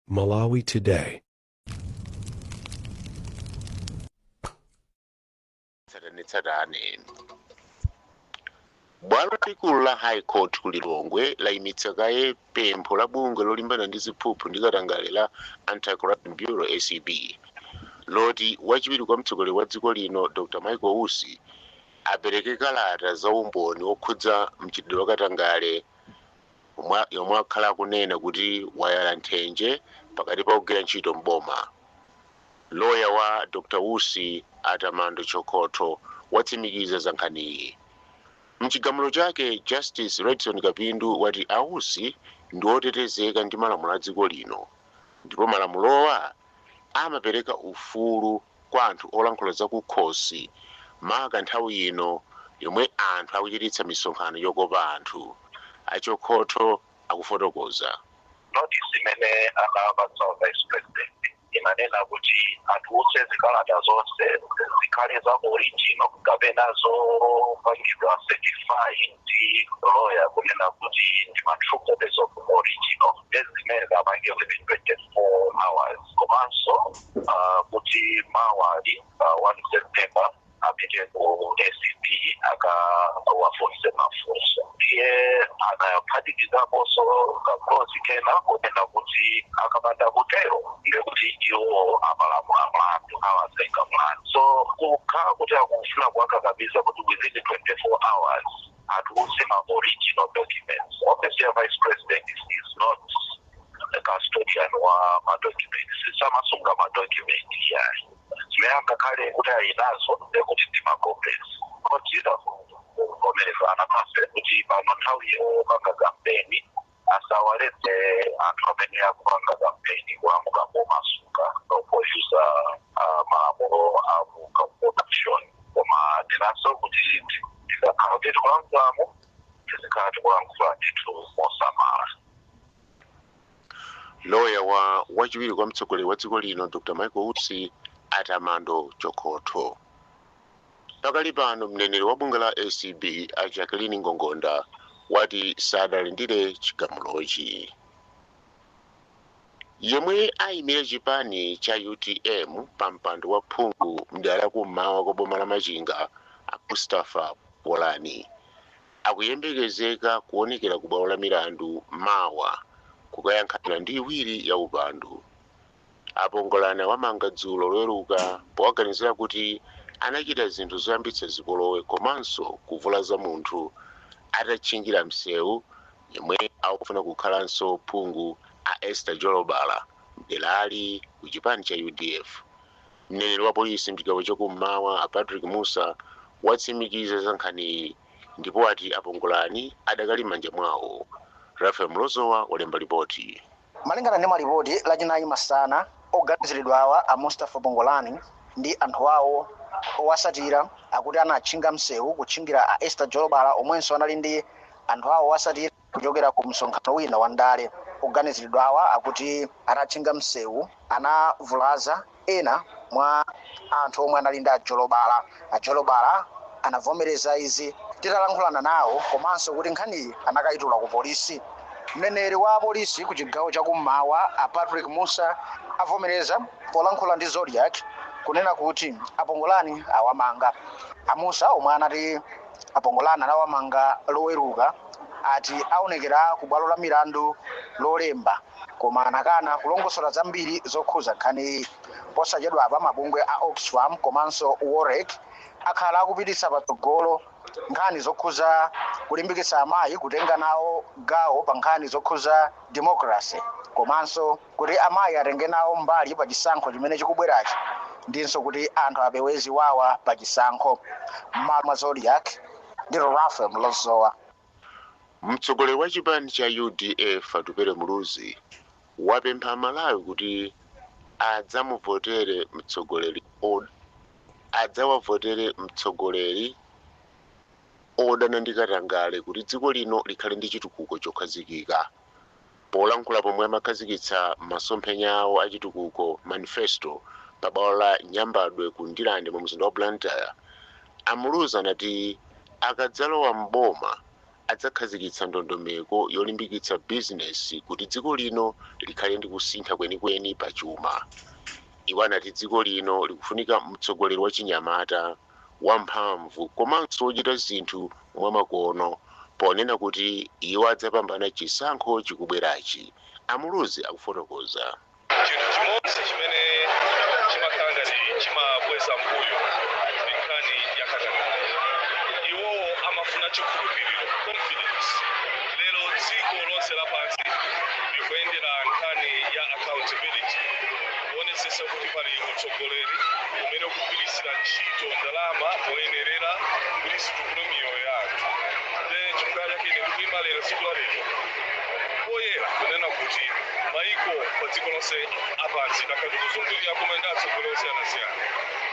Malawi Today. Tsatanetsatane. Bwalo lalikulu la High Court ku Lilongwe layimitsa kaye pempho la bungwe lolimbana ndi ziphuphu ndi katangale la Anti-Corruption Bureau, ACB, loti wachiwiri kwa mtsogoleri wa dziko lino Dr Michael Usi apereke kalata za umboni wokhudza mchitidwe wa katangale yomwe akhala akunena kuti wayala nthenje pakati pa kugwira ntchito mboma. Loya wa Dr Usi, Atamando Chokotho, watsimikiza za nkhaniyi. Mchigamulo chake, Justice Redson Kapindu wati a Usi ndi otetezeka ndi malamulo a dziko lino ndipo malamulowa amapereka ufulu kwa anthu olankhula zakukhosi, maka nthawi ino yomwe anthu akuchititsa misonkhano yokopa anthu. Achokhotho akufotokoza. Notice imene anapatsa Vice President imanena kuti atulutse zikalata zonse, zikhale za original kapena zopangidwa certify ndi lawyer kunena kuti ndi ma true copies of original, zimene zapange within 24 hours, komanso kuti mawali 1 September apite ku ACB akawafunse mafunso. Ndiye anaphatikizaponso ka clause kena kunena kuti akapanda kutero ndekuti iwo apalamula mlandu, awazenga mlandu. So kukhala kuti akufuna kuwakakamiza kuti within 24 hours atulutse ma original documents. Office ya Vice President is not the custodian wa ma documents, samasunga ma document yayi. Zimene angakhale kuti ayinazo ndekuti ndi ma copies. Kochita kuvomerezana tonse kuti pano nthawi yopanga kampeni, asawaletse anthu amene akupanga kampeni kulankhula momasuka poyuza malamulo a corruption, koma tinanso kuti tikakhala kuti tikulankhulamo, tizikhala tikulankhula ndithu mosamala. Loya wa wachiwiri kwa mtsogoleri wa dziko lino Dr Michael Usi, Atamando Chokotho. Pakali pano, mneneri wa bungwe la ACB a Jacqueline Ngongonda wati sadalandire chigamulochi. Yemwe ayimire chipani cha UTM pa mpando wa phungu mdera la kummawa kwa boma la Machinga, a Mustapha Polani, akuyembekezeka kuonekera ku bwalo la milandu mawa kukayankha milandu iwiri ya upandu. Apongolani awamanga dzulo Loweruka powaganizira kuti anachita zinthu zoyambitsa zipolowe komanso kuvulaza munthu atatchingira msewu yemwe akufuna kukhalanso phungu a Esther Jolobala mderali ku chipani cha UDF. Mneneri wa polisi mchigawo chakummawa a Patrick Musa watsimikiza za nkhaniyi ndipo ati apongolani adakali m'manja mwawo. Rafael Mlozowa walemba ripoti. Malingana ndi malipoti, Lachinayi masana oganiziridwa awa a Mustafa Pongolani ndi anthu awo owasatira akuti anatchinga msewu kutchingira a Esther Jolobala omwenso anali ndi anthu awo owasatira kuchokera ku msonkhano wina wa ndale. Oganiziridwa awa akuti anatchinga msewu anavulaza ena mwa anthu omwe anali ndi ajolobala. Ajolobala anavomereza izi titalankhulana nawo komanso kuti nkhaniyi anakayitula ku polisi. Mneneri wa polisi ku chigawo chakummawa a Patrick Musa avomereza polankhula ndi Zodiak kunena kuti apongolani awamanga. Amusa, omwe anati apongolani anawamanga Loweruka, ati aonekera ku bwalo la milandu Lolemba, koma anakana kulongosola zambiri zokhuza nkhaniyi. Posachedwapa mabungwe a Oxfam komanso Wolrec akhala akupititsa patsogolo nkhani zokhuza kulimbikitsa amayi kutenga nawo gawo pa nkhani zokhuza democracy, komanso kuti amayi atenge nawo mbali pa chisankho chimene chikubwerachi, ndinso kuti anthu apewe ziwawa pa chisankho. M'malo mwa Zodiak, ndi Rafael Mlozowa. Mtsogoleri wa chipani cha UDF Atupele Muluzi wapempha Malawi kuti adzamuvotere mtsogoleri adzawavotere mtsogoleri odana ndi katangale kuti dziko lino likhale ndi chitukuko chokhazikika. Polankhula pomwe amakhazikitsa masomphenya awo a chitukuko, manifesto, pa bwalo la Nyambadwe ku Ndilande mu mzinda wa Blantyre, Amuluzi anati akadzalowa mboma Adzakhazikitsa ndondomeko yolimbikitsa bizinesi kuti dziko lino likhale ndi kusintha kwenikweni pa chuma. Iwo anati dziko lino likufunika mtsogoleri wa chinyamata wamphamvu komanso wochita zinthu mwamakono, ponena kuti iwo adzapambana chisankho chikubwerachi. Amuluzi akufotokoza. Chinthu chimodzi chimene chimakhala ngati chimabweza mbuyo ndi nkhani ya katangale. Iwowo amafuna chikhulupiriro, confidence. Lero dziko lonse lapansi likuyendera nkhani ya accountability, kuonetsetsa kuti pali utsogoleri umene ukugwirisira ntchito ndalama moyenerera kuti zitukule miyoyo ya anthu. Nde chifukwa chake ine ndikuyima lero, tsiku la lero, poyera kunena kuti maiko pa dziko lonse apansi ndakhala ndikuzungulira koma ndi atsogoleri osiyanasiyana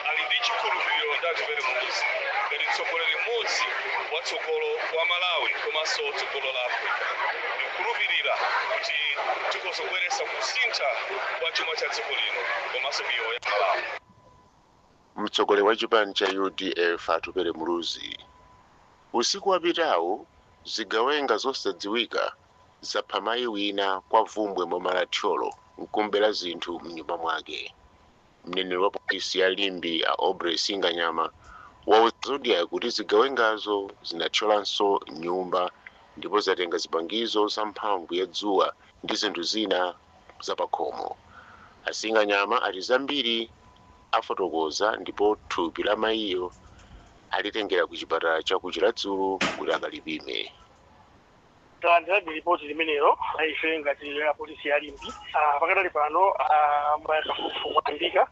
ali ndi chikhulupiriro ndi Atupele Muluzi ngati mtsogoleri mmodzi watsogolo wa Malawi komanso tsogolo la Africa. Ndikukhulupirira kuti tikozobweretsa kusintha kwa chuma cha dziko lino komanso miyoyo ya Malawi. Mtsogoleri wa chipani cha UDF, Atupele Muluzi. Usiku wapitawu zigawenga zosadziwika zapha mayi wina kwa Vumbwe m'boma la Thyolo nkumbera zinthu mnyumba mwake. Mneneri wa polisi ya Limbe, a Aubrey Singanyama, wauza Zodiak kuti zigawengazo zinathyolanso nyumba ndipo zatenga zipangizo za mphamvu ya dzuwa ndi zinthu zina zapakhomo. Asinganyama ati zambiri afotokoza ndipo thupi la mayiyo alitengera ku chipatala cha ku Chiradzulu kuti akalipime. Talandirabe ripoti limenelo ife ngati apolisi ya Limbe. Pakadali pano kafukufuku ayambika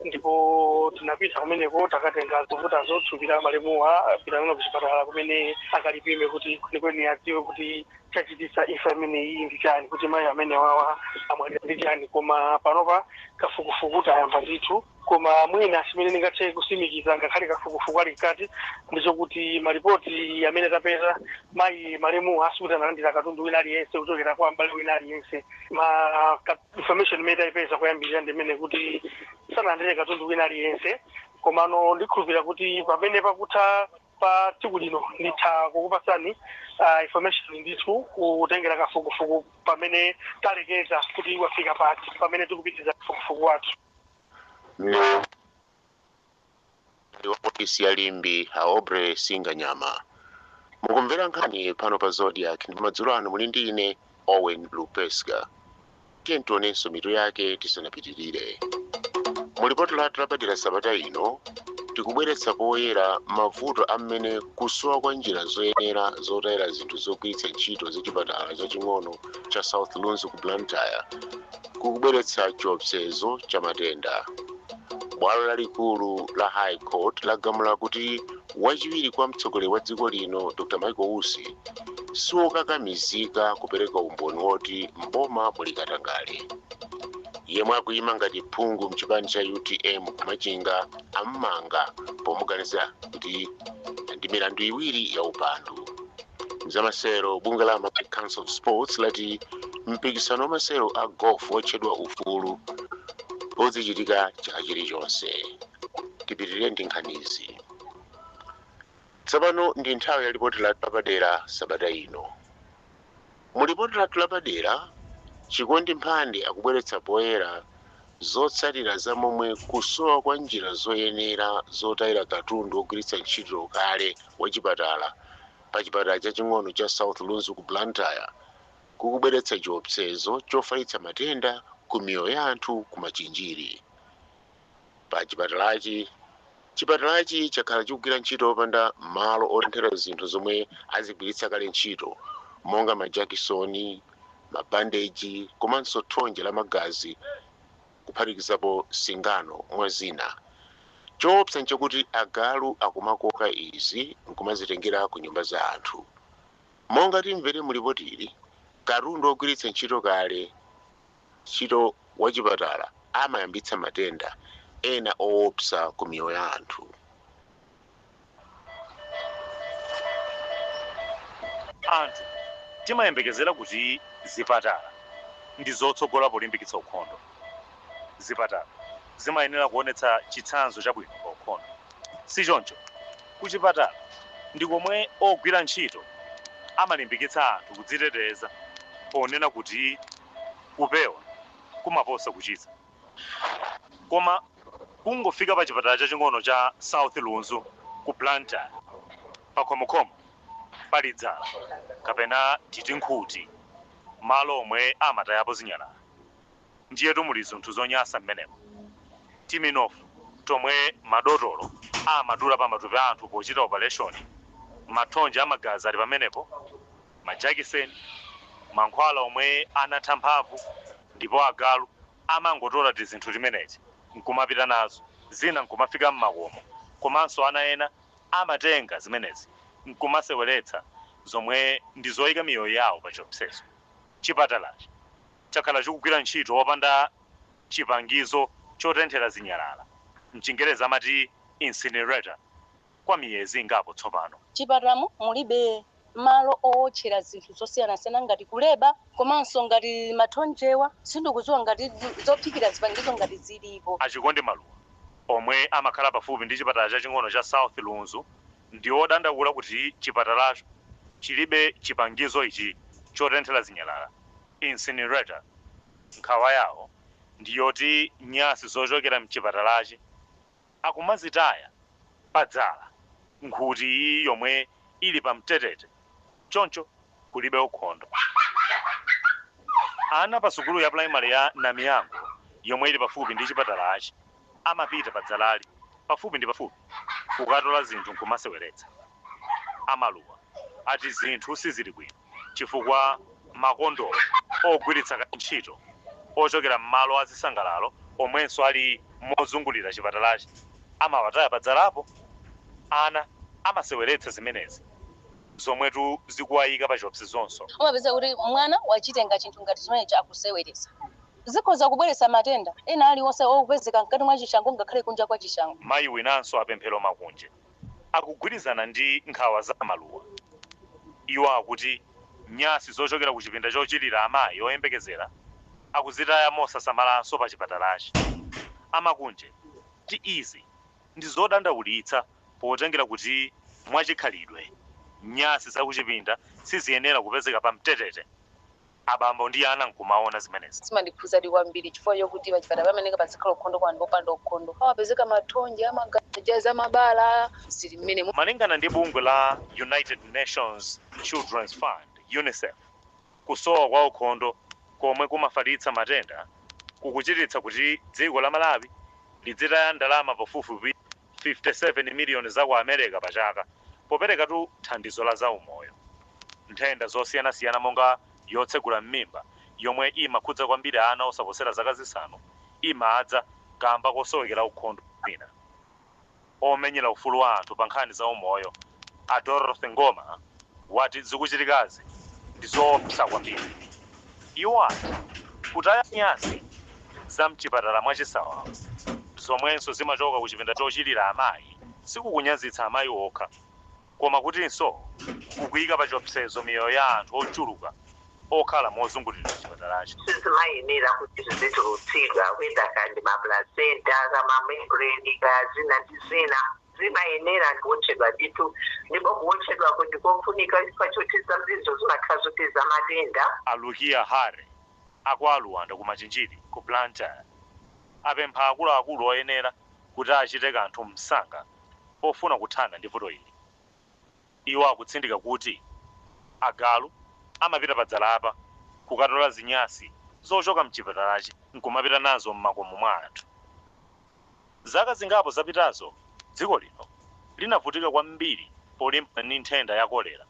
ndipo tinapita kumeneko, takatenga zovutazo, thupi la malemuwa pitanaona kuchipatala kumene akalipime kuti kwenikweni adziwe kuti chachititsa imfa imeneyi ndi chani, kuti mayi amene wawa amwalira ndi chani. Koma panopa kafukufuku tayamba ndithu. Koma mwina chimene ndingathe kusimikiza, ngakhale kafukufuku ali mkati, ndichokuti malipoti amene tapeza, mayi malemuwa asikuti analandira katundu wina aliyense kuchokera kwa m'bale wina aliyense. Ma information imene tayipeza kuyambirira ndimene kuti sanalandire katundu wina aliyense. Komano ndikhulupirira kuti pamene pakutha pa tsiku lino nditha kukupatsani information ndithu, kutengera kafukufuku pamene talekeza kuti wafika pati, pamene tikupitiriza kafukufuku wathu. Mneneri wa polisi ya Limbe, Aubrey Singanyama. Mukumvera nkhani pano pa Zodiak ndi madzulo ano muli ndi ine, Owen Lupeska. Tiye tionenso mitu yake tisanapitirire. Mulipoti lathu lapadera sabata ino, tikubweretsa poyera mavuto amene kusowa kwa njira zoyenera zotayira zinthu zogwiritsa ntchito zachipatala chaching'ono cha South Lunzu ku Blantyre kukubweretsa chiopsezo cha matenda. Bwalo lalikulu la High Court lagamula kuti wachiwiri kwa mtsogoleri wa dziko lino, Dr Michael Usi, siwokakamizika kupereka umboni woti mboma muli katangale. Yemwe akuyima ngati phungu mchipani cha UTM kumachinga ammanga pomuganiza kuti ndi milandu iwiri ya upandu. Mzamasero, bungwe la Malawi Council of Sports lati mpikisano wa masero a golf wotchedwa Ufulu uzichitika chaka chilichonse. Tipitirire ndi nkhanizi. Tsopano ndi nthawi ya lipoti lathu lapadera sabata ino. Mu lipoti lathu lapadera, Chikondi Mphande akubweretsa poyera zotsatira za momwe kusowa kwa njira zoyenera zotayira katundu wogwiritsa ntchito kale wachipatala pa chipatala chaching'ono cha South Lunzu ku Blantyre kukubweretsa chiopsezo chofalitsa matenda ku miyoyo ya anthu ku Machinjiri. Pa chipatalachi, chipatalachi chakhala chikugwira ntchito opanda malo otenthera zinthu zomwe azigwiritsa kale ntchito, monga majakisoni, mabandeji komanso thonje la magazi, kuphatikizapo singano, mwa zina. Choopsa nchakuti agalu akumakoka izi nkumazitengera ku nyumba za anthu. Monga timvere mulipotili, katundu ogwiritsa ntchito kale ntchito wachipatala amayambitsa matenda ena oopsa ku miyoyo ya anthu. Anthu timayembekezera kuti zipatala ndi zotsogola polimbikitsa ukhondo. Zipatala zimayenera kuonetsa chitsanzo chabwino pa ukhondo, si choncho? Kuchipatala ndi komwe ogwira ntchito Amalimbikitsa anthu kudziteteza ponena kuti kupewa kumaposa kuchiza. Koma kungofika pa chipatala chaching'ono cha South Lunzu ku Blantyre, pakhomokhomo pali dzala kapena titi nkhuti, malo omwe amatayapo zinyalala. Ndiyetu muli zinthu zonyasa mmenemo, timinofu tomwe madotolo amadula pa matupi a anthu pochita operation, mathonje amagazi ali pamenepo, majakiseni, mankhwala omwe anatha mphamvu, ndipo agalu amangotola tizinthu timeneti nkumapita nazo, zina nkumafika mmakomo. Komanso ana ena amatenga zimenezi nkumaseweretsa, zomwe ndi zoyika miyoyo yawo pa chiopsezo. Chipatalachi chakhala chikugwira ntchito wopanda chipangizo chotenthera zinyalala, mchingerezi amati incinerator, kwa miyezi ingapo tsopano. Chipatalamo mulibe malo owotchera zinthu zosiyanasiyana ngati kuleba komanso ngati mathonjewa. Sindikudziwa ngati zophikira, zipangizo ngati zilipo. Achikonde Maluwa, omwe amakhala pafupi ndi chipatala chaching'ono cha South Lunzu, ndi odandaula kuti chipatalacho chilibe chipangizo ichi chotenthera zinyalala, incinerator. Nkhawa yawo ndiyoti nyasi zochokera mchipatalachi akumazitaya padzala, nkhuti iyi yomwe ili pamtetete, choncho kulibe ukhondo. Ana pa sukulu ya primary ya Namiyango, yomwe ili pafupi ndi chipatalachi, amapita padzalali pafupi ndi pafupi kukatola zinthu nkumaseweretsa. Amaluwa ati zinthu sizili bwino chifukwa makondomu ogwiritsa ntchito ochokera m'malo azisangalalo omwenso ali mozungulira chipatalachi amawataya padzalapo. Ana amaseweretsa zimenezi, zomwetu zikuwayika pa chiopsezonso. Umapeza kuti mwana wachitenga chinthu ngati chimenecho akuseweretsa, zikhoza kubweretsa matenda ena aliwonse okupezeka mkati mwa chishango ngakhale kunja kwa chishango. Mayi winanso, Apemphero Makunje, akugwirizana ndi nkhawa za Maluwa. Iwo akuti nyasi zochokera ku chipinda chochirira amayi oyembekezera akuzitaya mosasamalanso pa chipatalachi. Amakunje ti izi ndi zodandaulitsa potengera kuti mwachikhalidwe nyasi zakuchipinda siziyenera kupezeka pa mtetete, abambo ndi ana nkumaona zimenezi. Zimandikhuzadi kwambiri chifukwa chokuti pachipatala pameneka pazikhala ukhondo, kwa anthu popanda ukhondo amapezeka mathonje amagazi amabala zili mmene. Malingana ndi bungwe la United Nations Children's Fund, UNICEF, kusowa kwa ukhondo komwe kumafalitsa matenda kukuchititsa kuti dziko la Malawi lidzitaya ndalama pafupifupi 57 miliyoni za ku America pa chaka poperekatu thandizo la zaumoyo. Nthenda zosiyanasiyana monga yotsegula m'mimba, yomwe imakhudza kwambiri ana osaposera zaka 5, imadza kamba kosowekera ukhondo. Ina omenyera ufulu wa anthu pa nkhani za umoyo, a Dorothy Ngoma, wati zikuchitikazi ndi zoopsa kwambiri. Iwo ati kutaya nyasi za mchipatala mwachisawawa, zomwenso zimachoka ku chipinda chochirira amayi, sikukunyazitsa amayi okha, koma kutinso kukuyika pa chiopsezo miyoyo ya anthu ochuluka okhala mozungulira chipatalachi. Sizimayenera kuti zizitulutsidwa, whether kandi maplacenta, kamamembrane, kazina ndi zina, zimayenera kuwotchedwa ndithu, ndipo kuwotchedwako ndikofunika chifukwa choti zambirizo zimakhala zoti zamatenda. Alukia Hare akwaluwanda ku Machinjiri ku Blantyre apempha akuluakulu oyenera kuti achite kanthu msanga pofuna kuthana ndi vuto ili. Iwo akutsindika kuti agalu amapita padzalapa kukatola zinyasi zochoka mchipatalachi nkumapita nazo m'makomo mwa anthu. Zaka zingapo zapitazo dziko lino linavutika kwambiri polimbana ndi nthenda ya kolera.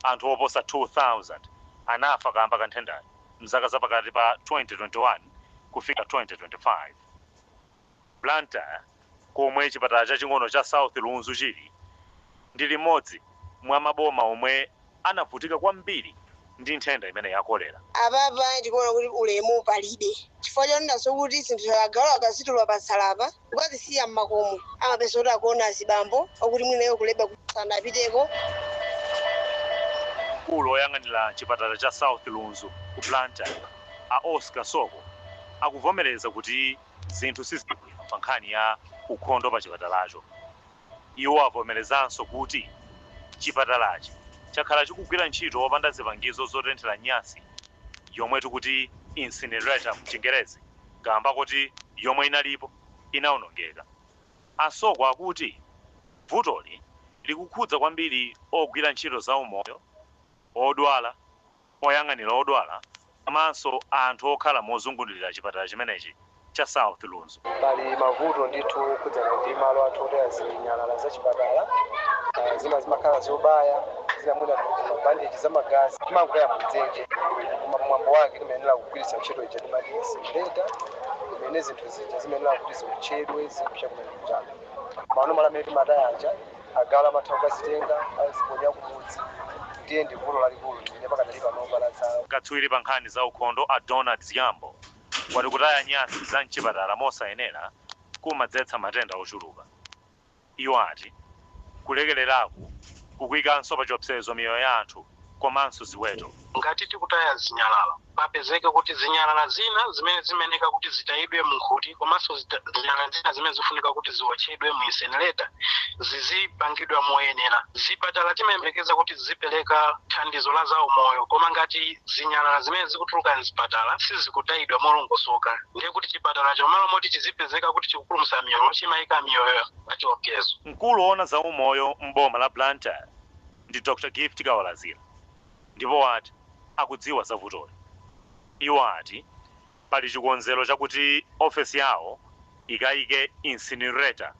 Anthu oposa 2000 anafa kamba ka nthendayi mzaka zapakati pa 2021 kufika 2025. Blantyre, komwe chipatala chaching'ono cha South Lunzu chili, ndi limodzi mwa maboma omwe anavutika kwambiri ndi nthenda imene ya kolera. Apapa ndikuona kuti ulemu palibe, chifukwa chonenazo kuti zinthu agalu akazitula patsalapa ukazisiya mmakomo, amapeza kuti akuona azibambo okuti mwinayo kuleba sanapiteko. Mkulu oyang'anira chipatala cha South Lunzu ku Blantyre, a Oscar Soko, akuvomereza kuti zinthu sizili bwino pa nkhani ya ukhondo pa chipatalacho. Iwo avomerezanso kuti chipatalachi Chakhala chikugwira ntchito wopanda zipangizo zotenthera nyasi, yomwe tikuti incinerator mchingerezi, kamba kuti yomwe inalipo inawonongeka. Asoko akuti vutoli likukhudza kwambiri ogwira ntchito za umoyo, odwala, oyang'anira odwala komanso anthu okhala mozungulira chipatala chimenechi cha South Lunzu. Pali mavuto ndithu okhudzana ndi malo athu otaya zinyalala za chipatala. Zina zimakhala zobaya, zina mwina mabandeji zamagazi, timangotaya mudzenje. Koma mwambo wake timayenera kugwiritsa ntchito ija timati incinerator, imene zinthu zija zimayenera kuti ziotchedwe, zipsa kumene kutali. Mano malo amene timataya aja, agalu amatha kukazitenga aziponya kumudzi. Ndiye ndi vuto lalikulu limene pakadali panopa latsala. Katswiri pa nkhani za ukhondo a Donald Ziyambo wati kutaya nyasi za mchipatala mosayenera kumadzetsa matenda ochuluka. Iwo ati kulekereraku kukuikanso pa chiopsezo miyoyo ya anthu komanso ziweto. Ngati tikutaya zinyalala, papezeke kuti zinyalala zina zimene zimeneka kuti zitayidwe mu nkhuti, komanso zinyalala zina zimene zifunika kuti ziwotchedwe mu incinerator zizipangidwa moyenera. Zipatala timayembekeza kuti zipereka thandizo la zaumoyo, koma ngati zinyalala zimene zikutuluka mzipatala sizikutayidwa molongosoka, ndiye kuti chipatala chomalo moti chizipezeka kuti chikupulumutsa miyoyo, chimayika miyoyo pa chiopsezo. Mkulu woona za umoyo m'boma la Blantyre ndi Dr Gift Kawalazira, ndipo wati akudziwa za vutoli. Iwo ati pali chikonzero chakuti ofesi yawo ikayike incinerator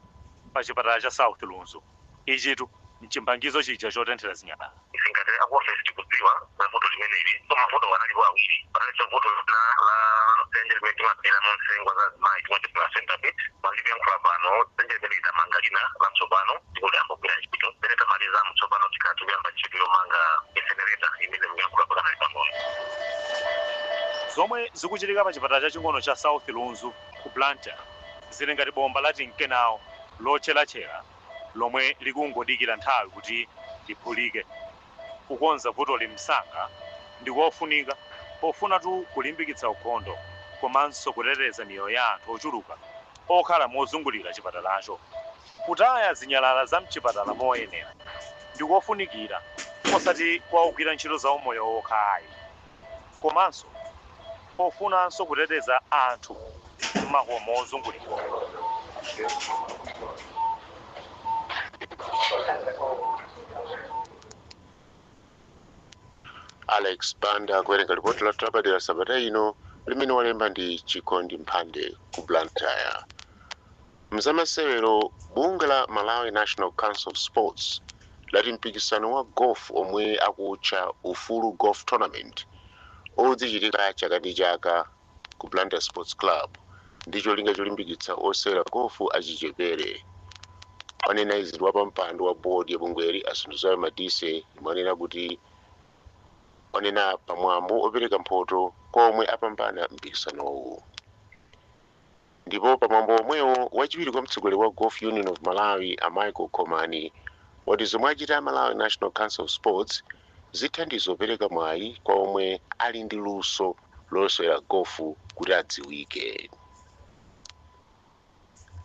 pa chipatala cha South Lunzu. Ichitu mchimbangizo chija chotenthera zinyalala. Ife ngati akuofesi tikudziwa za vuto limeneli. So mavuto analipo awiri. Panalinso vuto la dzenje limene timapera mu za azimayi, timati placenta pit. Mandikuyankhula pano, dzenje limene litamanga lina latsopano ndipo liyamba kugwira ntchito. Pene tamaliza mtsopano, tikhala tikuyamba ntchito yomanga incinerator imene mukuyankhula pakanali pang'ono. Zomwe zikuchitika pa chipatala chaching'ono cha South Lunzu ku Blantyre zili ngati bomba lati mkenawo lotcherachera lomwe likungodikira nthawi kuti liphulike. Kukonza vutoli msanga ndikofunika pofunatu kulimbikitsa ukhondo komanso kuteteza miyoyo ya anthu ochuluka okhala mozungulira chipatalacho. Kutaya zinyalala za mchipatala moyenera ndikofunikira osati kwa ogwira ntchito za umoyo okha ayi, komanso pofunanso kuteteza anthu m'makomo ozungulira. Alex Banda kuwerenga ripoti la lapadera sabata ino limene walemba ndi Chikondi Mphande ku Blantyre. Mzamasewero, bungwe la Malawi National Council of Sports lati mpikisano wa golf omwe akutcha Ufulu Golf Tournament odzichitika chaka ndi chaka ku Blantyre Sports Club ndi cholinga cholimbikitsa osewera golf achichepere. Wanena izi ndi wapampando wa bodi ya bungweli, Asunduzayo Madise, imanena kuti wanena pamwambo opereka mphoto komwe apambana mpikisanowu. Ndipo pamwambo omwewo, wachiwiri kwa mtsogoleri wa Golf Union of Malawi, a Michael Komani, wati zomwe achita Malawi National Council of Sports zithandiza opereka mwayi kwa omwe ali ndi luso losewera gofu kuti adziwike.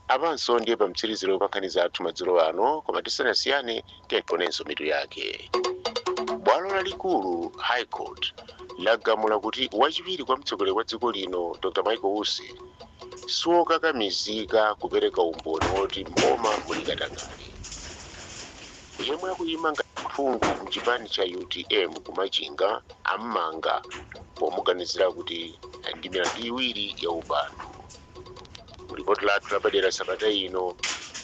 Apanso ndiye pamtsiriziro pa nkhani zathu madzulo ano, koma tisanasiyane tiyationenso mitu yake. Bwalo lalikulu High Court lagamula kuti wachiwiri kwa mtsogoleri wa dziko lino, Dr Michael Usi, siwokakamizika kupereka umboni woti mboma muli katangale. Yemwe akuyima ngati phungu mchipani cha UTM kumachinga ammanga pomuganizira kuti ndi milandu iwiri ya upandu. Mulipoti lathu lapadera sabata ino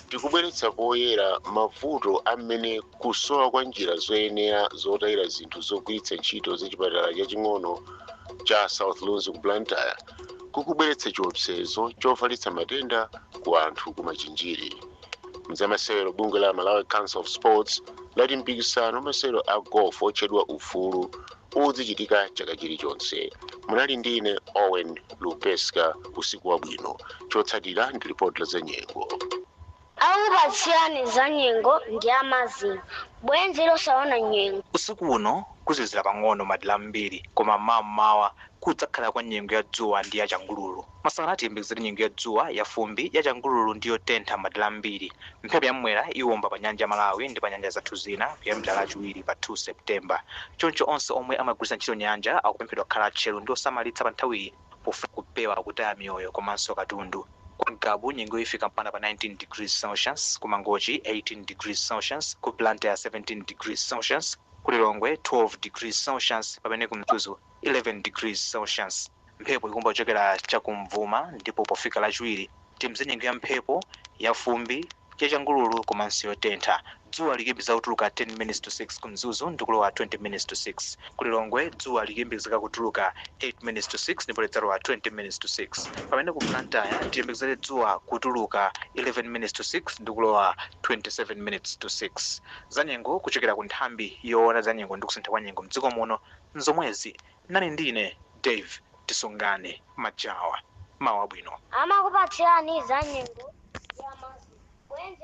tikubweretsa poyera mavuto amene kusowa kwa njira zoyenera zotayira zinthu zogwiritsa ntchito zachipatala chaching'ono cha South Lunzu ku Blantyre kukubweretsa chiopsezo chofalitsa matenda ku anthu kumachinjiri. Mzamasewero, bungwe la Malawi Council of Sports lati mpikisano masewero a golf otchedwa Ufulu uzichitika chaka chilichonse. Munali ndi ine Owen Lupeska. Usiku wabwino. Chotsatira ndi ripoti la zanyengo. Akupatsirani za nyengo ndi amazing bwenzi losaona nyengo. Usiku uno Kuzizira pang'ono madera ambiri, koma mammawa kudzakhala kwa nyengo ya dzuwa ndi yachangululu. Masana tiyembekezere nyengo ya dzuwa, yafumbi, yachangululu ndi yotentha madera ambiri. Mphepo yamwera iwomba pa nyanja ya Malawi ndi pa nyanja zathu zina kuyambira Lachiwiri pa 2 Septemba. Choncho onse omwe amagwiritsa ntchito nyanja akupemphedwa kukhala atcheru ndi osamalitsa pa nthawiyi pofuna kupewa kutaya miyoyo komanso katundu. Ku Ngabu nyengo ifika mpaka pa 19 degrees Celsius, ku Mangochi 18 degrees Celsius, ku Blantyre 17 degrees Celsius, ku Lilongwe 12 degrees Celsius, pamene ku Mzuzu 11 degrees Celsius. Mphepo ikumba kuchokera chakumvuma, ndipo pofika Lachiwiri timze nyengo ya mphepo, yafumbi, yachangululu komanso yotentha. Dzuwa likuyembekeza kutuluka 10 minutes to 6 ku Mzuzu ndikulowa 20 minutes to 6. Ku Lilongwe dzuwa likuyembekezeka kutuluka 8 minutes to 6 ndipo lidzalowa 20 minutes to 6, pamene ku Blantyre tiyembekezere dzuwa kutuluka 11 minutes to 6 ndikulowa 27 minutes to 6. Zanyengo kuchokera ku nthambi yoona zanyengo ndi kusintha kwa nyengo mdziko muno nzomwezi. Nani ndine Dave Tisungane Majawa. Mawa bwino. Amakupatsirani zanyengo ya masiku.